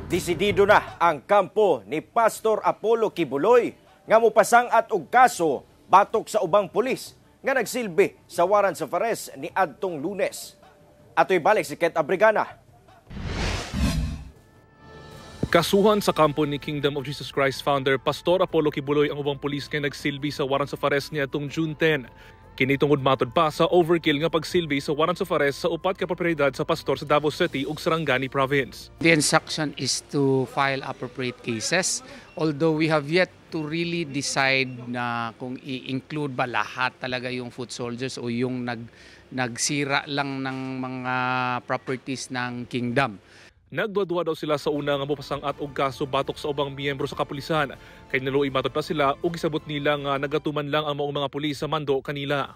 Desidido na ang kampo ni Pastor Apollo Quiboloy nga mopasang-at og kaso batok sa ubang pulis nga nagsilbi sa warrant of arrest ni adtong Lunes. Atoy balik si Ket Abrigana. Kasuhan sa kampo ni Kingdom of Jesus Christ founder Pastor Apollo Quiboloy ang ubang pulis nga nagsilbi sa warrant of arrest niadtong June 10. Kini tungod matod pa sa overkill nga pagsilbi sa warrants of arrest sa upat ka propiedad sa pastor sa Davao City ug Sarangani Province. The instruction is to file appropriate cases, although we have yet to really decide na kung i-include ba lahat talaga yung foot soldiers o yung nagsira lang ng mga properties ng kingdom. Nagduwa daw sila sa una nga mopasang-at og kaso batok sa ubang miyembro sa kapulisan. Kay naluoy matod pa sila ug gisabot nila nga nagatuman lang ang maong mga pulis sa mando kanila.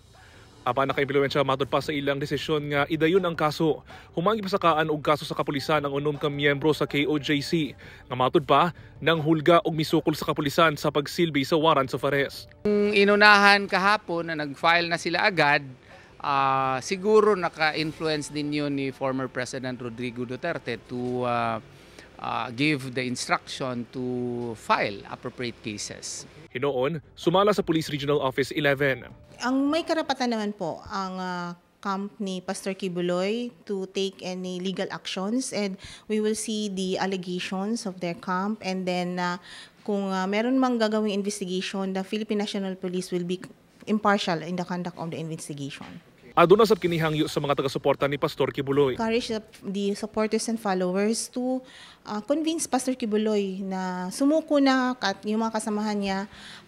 Apan nakaimpluwensya matod pa sa ilang desisyon nga idayon ang kaso human gipasakaan og kaso sa kapulisan ang 6 ka miyembro sa KOJC nga matod pa nang hulga og misukol sa kapulisan sa pagsilbi sa warrants of arrest. Kung inunahan kahapon na nag-file na sila agad, siguro naka-influence din yun ni former President Rodrigo Duterte to give the instruction to file appropriate cases. Hinoon, sumala sa Police Regional Office 11. Ang may karapatan naman po ang camp ni Pastor Quiboloy to take any legal actions, and we will see the allegations of their camp, and then kung meron mang gagawing investigation, the Philippine National Police will be impartial in the conduct of the investigation. Aduna sab kini hangyo sa mga taga-suporta ni Pastor Quiboloy. Encourage the supporters and followers to convince Pastor Quiboloy na sumuko na at yung mga kasamahan niya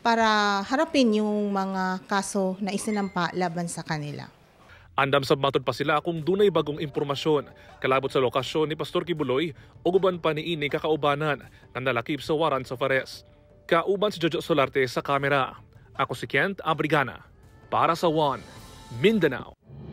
para harapin yung mga kaso na isinampa laban sa kanila. Andam sab matod pa sila kung dunay bagong impormasyon kalabot sa lokasyon ni Pastor Quiboloy o uban pa niini kakaubanan nga nalakip sa warrants of arrest. Kauban si Jojo Solarte sa kamera. Ako si Kent Abrigana para sa One Mindanao.